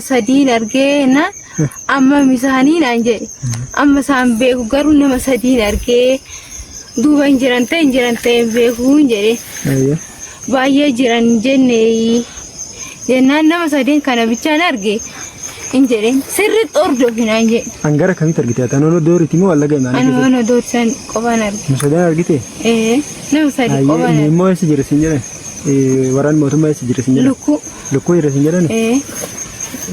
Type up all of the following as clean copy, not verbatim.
Sadiin argee na amma misaanii naan jedhe. Amma isaan beeku garuu nama sadiin argee duuba hin jiran ta'e hin jiran ta'e hin beeku hin jedhe. Baay'ee jiran hin jenne jennaan nama sadiin kana bichaan arge hin jedhe. Sirriitti hordofi naan jedhe. An gara kamitti argite? Ati anoon dooriiti moo Wallaga imaanee Ani keessatti? waan odoorsan qofaan arge. Nama sadan argite? Ee, nama sadi Ayyee qofaan inni arge. immoo eessa jira siin jedhan? Waraanni mootummaa eessa jira siin jedhan? Lukkuu. Lukkuu jira siin jedhan? Ee.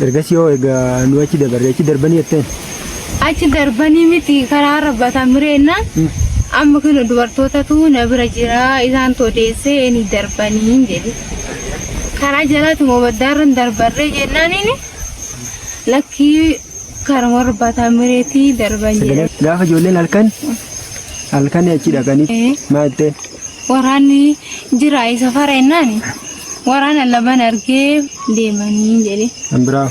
Ergasii hoo egaa nu achi dabarre achi darbanii jetteen? Achi darbanii miti karaa rabbataa mireenna amma kun dubartootatu na bira jira isaan odeessee ni darbanii jedhe. Karaa jalaatu moo baddaarran darbarree jennaan inni lakkii karuma rabbataa mireetii darban jedhe. Gaafa ijoolleen halkan halkan achi dhaqanii maal jetteen? Waraanni jira isa fara jennaan waraana laban argee deemanii jedhe. Kan biraa.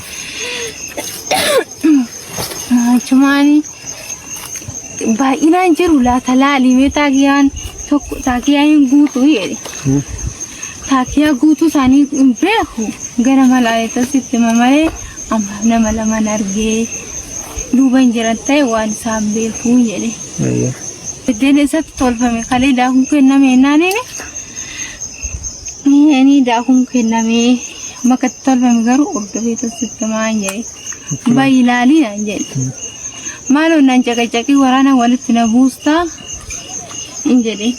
Achumaan baay'inaan jiru laata laali mee taakiyaan tokko taakiyaa hin guutu jedhe. Taakiyaa guutuu isaanii hin beeku gara malaayita sitti hima malee amma nama laman argee duuba hin jiran ta'e waan isaan beeku jedhe. Biddeen eessatti tolfame kalee daakuun kenname jennaan inni daakuun kenname bakka itti tolfame garuu hordofee tolsitti maan jedhe. Bayi ilaalii naan jedhe. Maaloo naan caqacaqii waraana walitti na buustaa hin jedhe.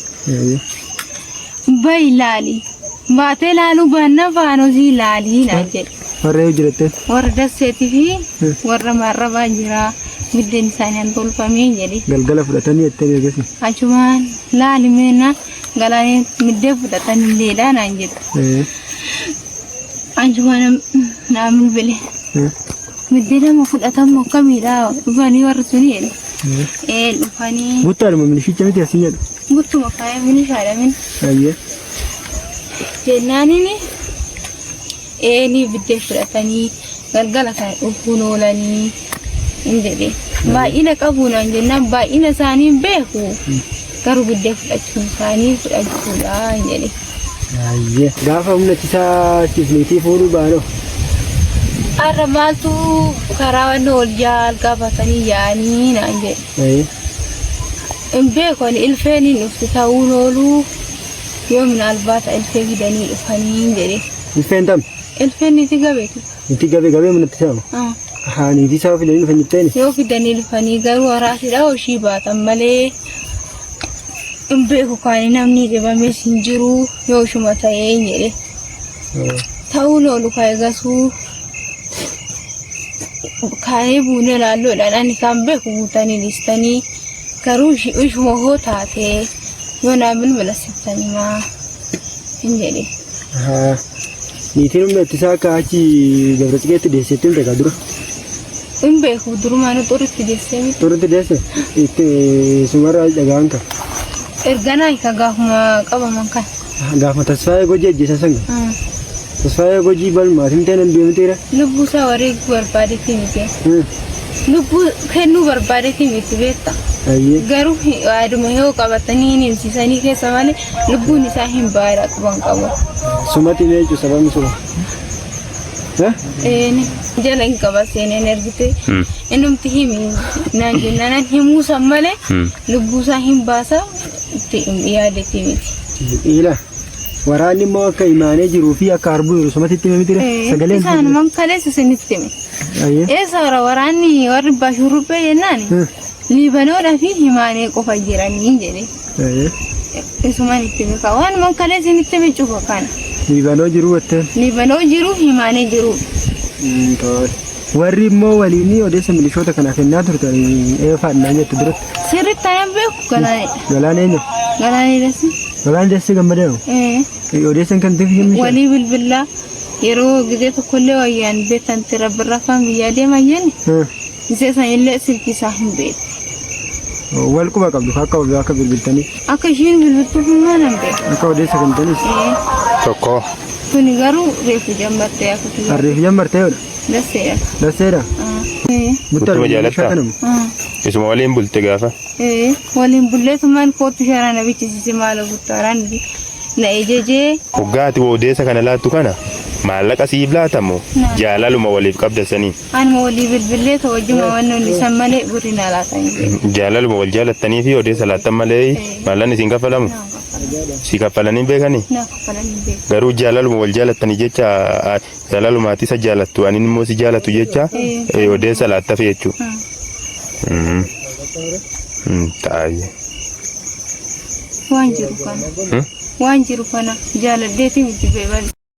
Bayi ilaali. Baatee ilaaluu baannaan faanosii ilaalii naan jedhe. Warra yoo jiratte. Warra dasseetii fi warra maarrabaa jira. Biddeen isaanii an tolfamee jedhe. Galgala fudhatanii jettee eegasi. Achumaan laali meena galaanee middeen fudhatan illeedha naan jedhe. Achumaan naa bilbile. Middeen nama fudhatamu akkamiidha dhufanii warri suni jedhe. Ee dhufanii. Guttaadhuma milishicha miti asiin jedhu. Guttuma faaya milishaadha min. Ayyee. Jennaanini eenii biddeen fudhatanii galgala kana dhufuun oolanii hin jedhe. Baay'ina qabu naan jennaan baay'ina isaanii hin beeku. Garuu biddeen fudhachuun isaanii fudhachuudha hin jedhe. Ayyee. Gaafa humna ittisaa niitii fuudhuu baanoo. Har'a maaltu karaa wanni ol jaal gaafatanii yaa'anii naan jedhe. Ayyee. Hin beeku ani ilfeen hin dhufti ta'uun ooluu yoo minaalbaata ilfee fidanii dhufanii jedhe. Ilfeen tam. Ilfeen niitii gabeeti. Niitii gabee gabee manatti saamu. Haa niitii isaa fidanii dhufan jetteeni. Yoo fidanii dhufanii garuu haraasidha hoshii baatan malee hin beeku kaani namni dhibames hin jiru yoo ishuma ta'ee jedhe. Ta'uun oolu kaa'e gasuu kaa'ee buunee laalloodhaan ani kan beeku guutanii dhiistanii garuu ishuma hoo taatee yoo naa bilbila sittan himaa hin jedhe. Haa. Niitiin humna ittisaa akka achi Gabratsigeetti deesseetti hin beekaa dura. Hin beeku durumaan xuritti deessee miti. Xuritti deesse itti sumarraa dhaga'an kan. Erganaa ka gaafuma qabaman kan. Gaafa Tasfaayee Gojii ajjeesan san. Tasfaayee Gojii balma atimtee nan du'e mitiira. Lubbuu isaa wareeguu barbaadetti miti. Lubbuu kennuu barbaadetti miti beekta. Ayyee. Garuu yaaduma yoo qabatanii hin himsisanii keessa malee lubbuun isaa hin baay'ee quban qabu. Sumati mee jechuun sababni suma. Een jala hin qaba seeneen ergite innumti himi naan jennaan himuu san malee lubbuu isaa hin baasa itti yaadetti miti. Ila waraanni immoo akka imaanee jiruu fi akka harbuu jiru sumatti itti hime mitiira. Sagaleen. Isaanuman kaleessa isinitti hime. Ayyee. Eessa warra waraanni warri baashurubbee jennaan Liibanoodhaa fi himaanee qofa jiranii jedhe. Ayyee. Isuman itti beeka. Waanuman kaleessa isinitti hime cufa kana. Liibanoo jiruu watteen. Liibanoo jiru himaanee jiru. Tole. Warri immoo waliin odeessa milishoota kana kennaa turtan eefaadha naan jettu duratti. Sirriitti anan beeku galaanedha. Galaan eenyu? Galaanee dassi. Galaan Dassee Gammadaa moo? Ee. Odeessan kan ta'e himni Walii bilbilaa yeroo gizee tokkollee wayyaan beektan rabbirraa afaan biyyaa deeman jenne gizee sanillee silkii isaa hin beeku. Wal quba qabdu akka akka bilbiltanii Akka ishiin bilbiltuuf immoo nan beeku. akka odeessa kennitanis Ee. Tokko. Kuni garuu reefu jammartee akka kiyya. Harreef jammartee yoodha. Dasseedha. Dasseedha. Ee. Guttaa Guttuma jaalattaa? kanamu. Isuma waliin bulte gaafa. Ee. Waliin bulleetumaan kootu sharaa na bichisiise maala guttaaraan na ejejee. Hoggaa ati odeessa kana laattu kana Maallaqa siif laatamoo Naa. jaalaluma waliif qabda sanii? Anuma walii bilbilee ta'u wajjuma wanni hundi san malee birrii naa laatan hin beeku. Jaalaluma wal jaalattanii fi odeessa laattan malee maallaqni siin kaffalamu? Naa kaffalan. Si kaffalanii hin beekanii? Naa kaffalan hin beeku. Garuu jaalaluma wal jaalattanii jecha jaalaluma ati isa jaalattu ani immoo si jaalatu jecha odeessa laattafi jechuudha. Taa'ee. Waan jiru kana. Waan jiru kana jaaladheetiin itti beekan.